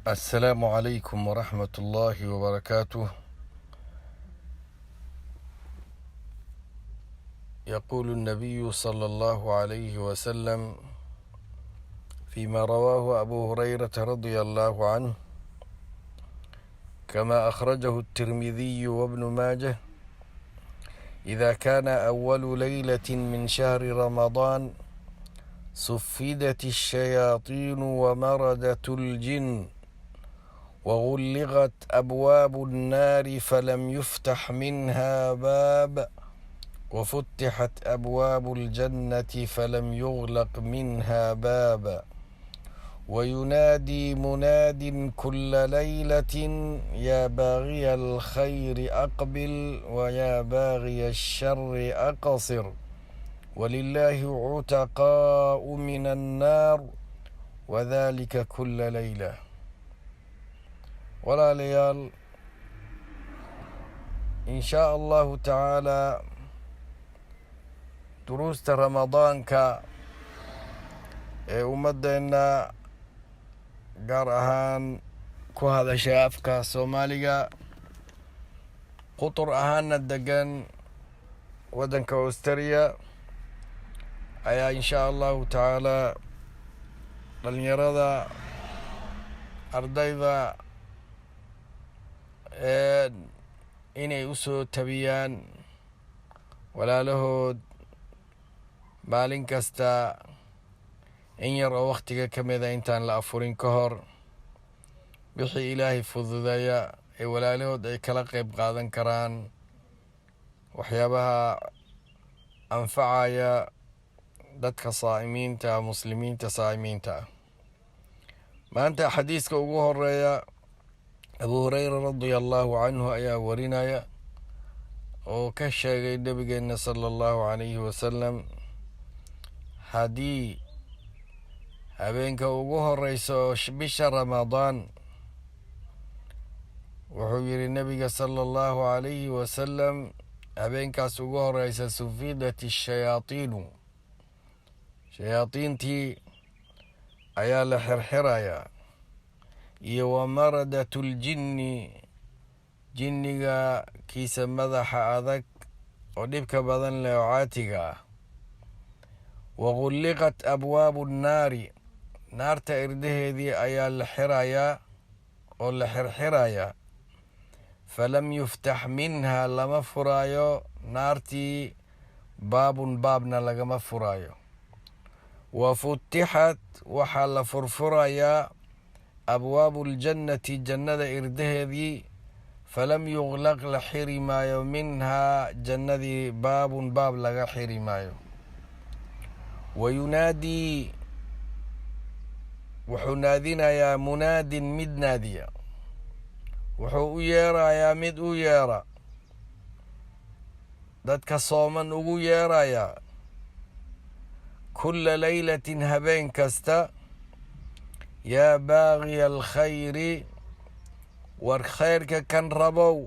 السلام عليكم ورحمة الله وبركاته. يقول النبي صلى الله عليه وسلم فيما رواه أبو هريرة رضي الله عنه كما أخرجه الترمذي وابن ماجه: إذا كان أول ليلة من شهر رمضان صفدت الشياطين ومردت الجن وغلقت أبواب النار فلم يفتح منها باب، وفتحت أبواب الجنة فلم يغلق منها باب، وينادي مناد كل ليلة: يا باغي الخير أقبل، ويا باغي الشر أقصر، ولله عتقاء من النار، وذلك كل ليلة. Walaalayaal, in shaa Allahu tacaala, duruusta Ramadaanka ee ummaddeenna, gaar ahaan ku hadasha afka Soomaaliga, qutur ahaana degan waddanka Australia, ayaa in shaa Allahu tacaala dhalinyarada, ardayda inay usoo tabiyaan walaalahood maalin kasta in yar oo wakhtiga ka mida intaan la afurin ka hor, wixii Ilaahay fududeeya ee walaalahood ay kala qeyb qaadan karaan, waxyaabaha anfacaya dadka saa'imiinta, Muslimiinta saa'imiinta ah. Maanta xadiiska ugu horeeya Abu Hureyra radia Allahu canhu ayaa warinaya oo ka sheegay nabigeena sala Allahu calayhi wasalam: haddii habeenka ugu horeysa oo bisha Ramadaan, wuxuu yidhi nabiga sala Allahu calayhi wasalam, habeenkaas ugu horeysa sufidat ashayaatiinu, shayaadiintii ayaa la xirxirayaa, iyo wa maradat ljinni, jinniga kiisa madaxa adag oo dhibka badan leh oo caatiga ah, wa gulliqat abwaabu nnaari, naarta irdaheedii ayaa la xirayaa oo la xirxirayaa, falam yuftax minha, lama furaayo naartii, baabun, baabna lagama furaayo, wa futixat, waxaa la furfurayaa, abwaabu ljannati, jannada irdaheedii, falam yuglaq, la xiri maayo, minhaa, jannadii, baabun, baab laga xiri maayo. Wa yunaadii, wuxuu naadinayaa, munaadin, mid naadiya, wuxuu u yeerayaa mid u yeera, dadka sooman ugu yeerayaa, kulla laylatin, habeen kasta: yaa baagiya alkhayri, war khayrka kan rabow,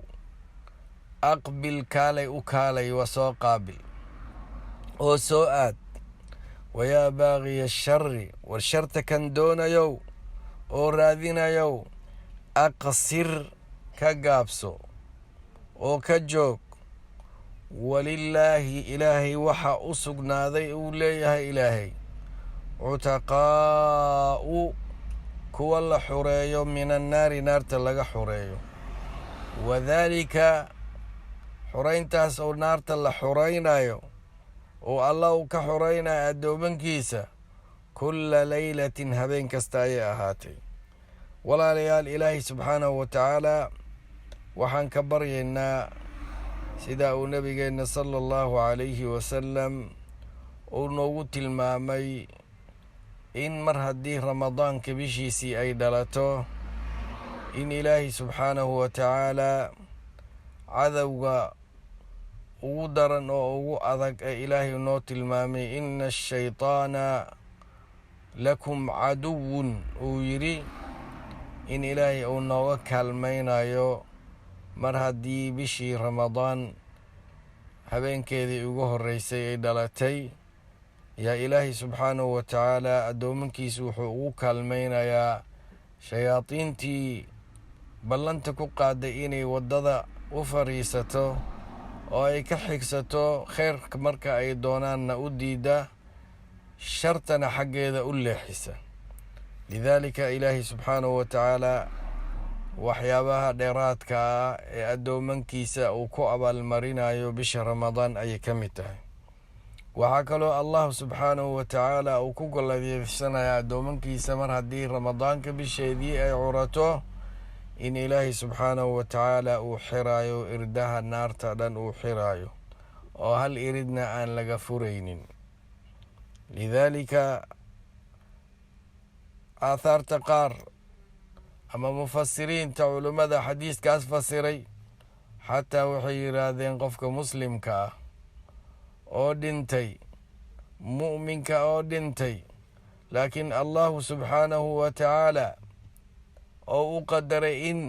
aqbil, kaalay, u kaalay, wa soo qaabil oo soo aad, wayaa baagiya ashari, war sharta kan doonayow oo raadinayow, aqsir, ka gaabso oo ka joog. Walilaahi, Ilaahay waxa u sugnaaday, uu leeyahay Ilaahay, cutaqaa'u, kuwa la xureeyo, min annaari, naarta laga xureeyo. Wadaalika, xureyntaas oo naarta la xuraynayo oo Allah uu ka xuraynayo addoomankiisa, kulla laylatin, habeen kasta ayay ahaatay. Walaalayaal, Ilaahay subxaanahu wa tacaala waxaan ka baryaynaa, sida uu nabigeenna sala Allahu calayhi wasalam uu noogu tilmaamay, in mar haddii Ramadaanka bishiisii ay dhalato, in Ilaahay subxaanahu wa tacaala cadowga ugu daran oo ugu adag ee Ilaahay noo tilmaamay, "Ina ashaytaana lakum caduwun," uu yidhi, in Ilaahay uu nooga kaalmaynayo mar haddii bishii Ramadaan habeenkeedii ugu horreysay ay dhalatay. Yaa Ilaahay subxaanahu wa tacaala addoomankiisu wuxuu ugu kaalmaynayaa. Shayaadiintii ballanta ku qaaday inay waddada u fadhiisato oo ay ka xigsato khayrka marka ay doonaanna u diida, shartana xaggeeda u leexisa. Lidaalika, Ilaahay subxaanahu wa tacaala waxyaabaha dheeraadka ah ee addoomankiisa uu ku abaalmarinayo bisha Ramadaan ayay ka mid tahay. Waxaa kaloo Allah subxaanahu wa tacaala uu ku golladeysanaya addoomankiisa, mar haddii Ramadaanka bisheedii ay curato, in Ilaahay subxaanahu wa tacaala uu xiraayo irdaha naarta dhan, uu xiraayo oo hal iridna aan laga furaynin. Lidaalika, aathaarta qaar ama mufasiriinta, culimmada xadiiskaas fasiray, xataa waxay yidhaahdeen qofka muslimka ah oo dhintay, mu'minka oo dhintay, laakiin Allahu subxaanahu wa tacaala oo u qadaray in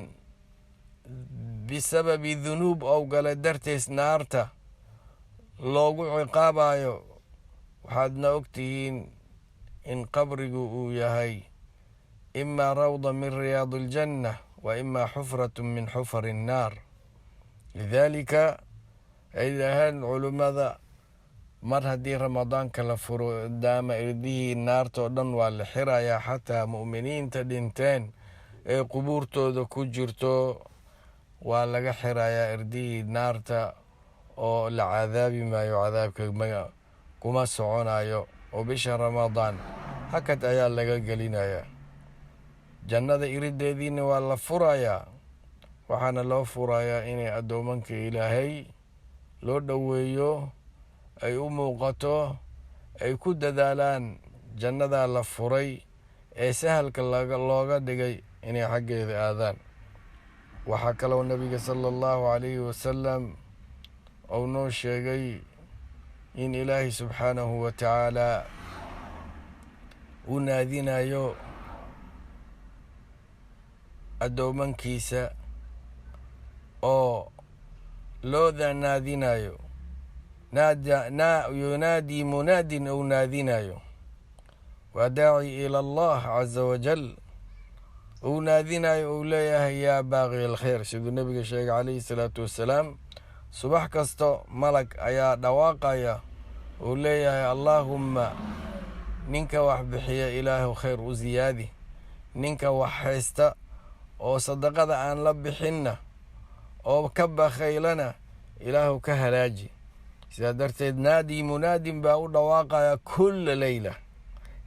bisababi dunuub ou gala dartees naarta loogu ciqaabayo, waxaadna ogtihiin in qabrigu uu yahay imaa rawda min riyaadi aljanna wa imaa xufratu min xufari annaar. Lidaalika, ay dhaheen culimmada, mar haddii Ramadaanka la furo, daama irdihii naarta oo dhan waa la xirayaa, xataa mu'miniinta dhinteen ee qubuurtooda ku jirto waa laga xirayaa irdihii naarta oo la cadaabi maayo, cadaabka kuma soconayo, oo bisha Ramadaan hakad ayaa laga gelinayaa. Jannada irideediina waa la furayaa, waxaana loo furayaa inay addoomanka Ilaahay loo dhoweeyo, ay u muuqato, ay ku dadaalaan jannadaa la furay ee sahalka looga dhigay inay xaggeeda aadaan. Waxaa kaloo Nabiga sala Allahu calayhi wasalam uu noo sheegay in Ilaahay subxaanahu wa tacaala uu naadinayo addoomankiisa oo looda naadinayo, yunaadii munaadin, uu naadinayo, waa daaci ila Allah caza wajal, uu naadinayo, uu leeyahay: "Yaa baaqi alkhayr." Siduu Nebiga sheegay calayhi salaatu wassalaam, subax kasto malag ayaa dhawaaqaya, uu leeyahay: "Allaahumma, ninka wax bixiya Ilaahu khayr u siyaadi, ninka wax haysta oo sadaqada aan la bixinna oo ka bakhaylana Ilaahu ka halaaji." Sidaa darteed, naadii munaadin baa u dhawaaqaya kulla leyla,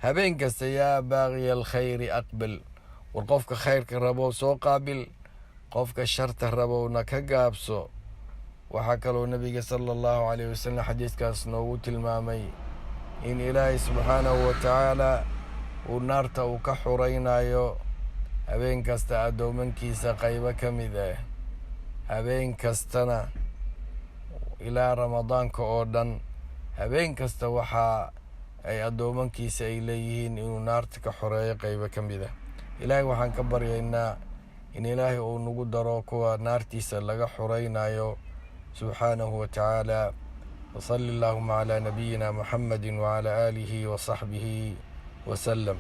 habeen kasta: "Yaa baaqiya alkhayri aqbil." War qofka khayrka rabow soo qaabil, qofka sharta rabowna ka gaabso. Waxaa kaloo Nabiga sala Allahu calayh wasalam xadiiskaas noogu tilmaamay in Ilaahay subxaanahu wa tacaala uu naarta uu ka xuraynayo habeen kasta addoomankiisa qaybo ka mid ah, habeen kastana ilaa Ramadaanka oo dhan. Habeen kasta waxa ay addoomankiisa ay leeyihiin inuu naarta ka xoreeyo qaybo ka mid ah. Ilaahay waxaan ka baryaynaa in Ilaahay uu nagu daro kuwa naartiisa laga xoreynayo subxaanahu wa tacaala. Wsali allahuma calaa nabiyina Muxamedi wacalaa aalihi wasaxbihi wasalam.